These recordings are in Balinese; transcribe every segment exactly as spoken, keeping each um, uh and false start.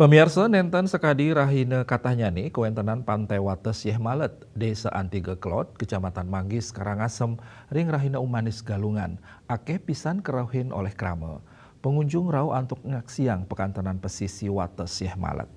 Pamiarsa, nenten sakadi rahina katahnyané, kawéntenan Pantai Wates Yéh Malet, Désa Antiga Kelod, Kecamatan Manggis, Karangasem, ring rahina Umanis Galungan, akéh pisan karauhin olih krama. Pangunjung rauh antuk ngaksiang pakantenan pasisi wates Yéh Malet.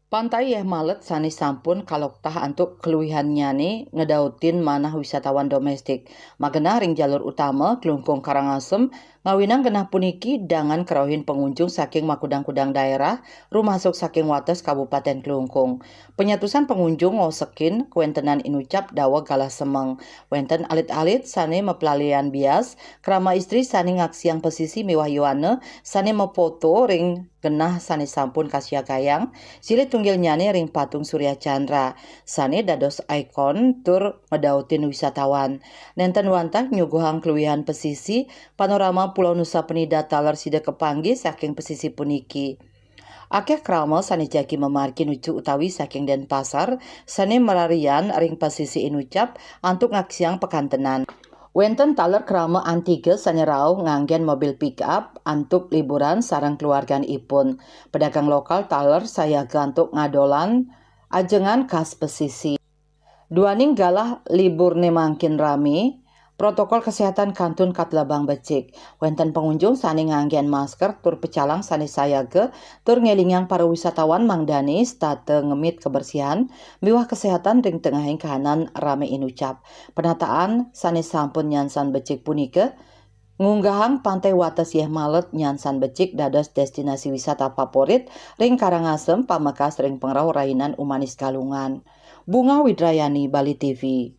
Pantai Yéh Malet sané sampun kaloktah antuk kaluihannyané ngedautin manah wisatawan domestik. Magenah ring jalur utama Klungkung Karangasem, ngawinang genah puniki dangan karauhin pangunjung saking makudang-kudang daerah, rumasuk saking wates Kabupatén Klungkung. Panyatusan pangunjung ngosekin kawéntenan inucap daweg galah semeng. Wénten alit-alit sané maplalian bias, krama istri sané ngaksiang pasisi miwah yowana sané mapoto ring genah sané sampun kasiagayang, silih tunggilnyané ring patung Surya Chandra, sané dados ikon tur ngedautin wisatawan. Nenten wantah nyuguhang kaluihan pasisi, panorama Pulau Nusa Penida taler sida kapanggih saking pasisi puniki. Akéh krama sané jagi mamargi nuju utawi saking Denpasar, sané mararian ring pasisi inucap antuk ngaksiang pakantenan. Wénten taler krama Antiga sané rauh nganggén mobil pick up antuk liburan sareng kaluarganipun. Pedagang lokal taler sayaga antuk ngadolan ajengan khas pasisi. Duaning galah liburné mangkin ramé, protokol kesehatan kantun katelebang becik. Wénten pangunjung sané nganggén masker tur pecalang sané sayaga tur ngélingang para wisatawan mangdané setata ngemit kebersihan miwah kesehatan ring tengahing kahanan ramé inucap. Penataan sané sampun nyansan becik punika ngunggahang Pantai Wates Yéh Malet nyansan becik dados destinasi wisata favorit ring Karangasem, pamekas ring pangrauh rahinan Umanis Galungan. Bunga Widrayani, Bali T V.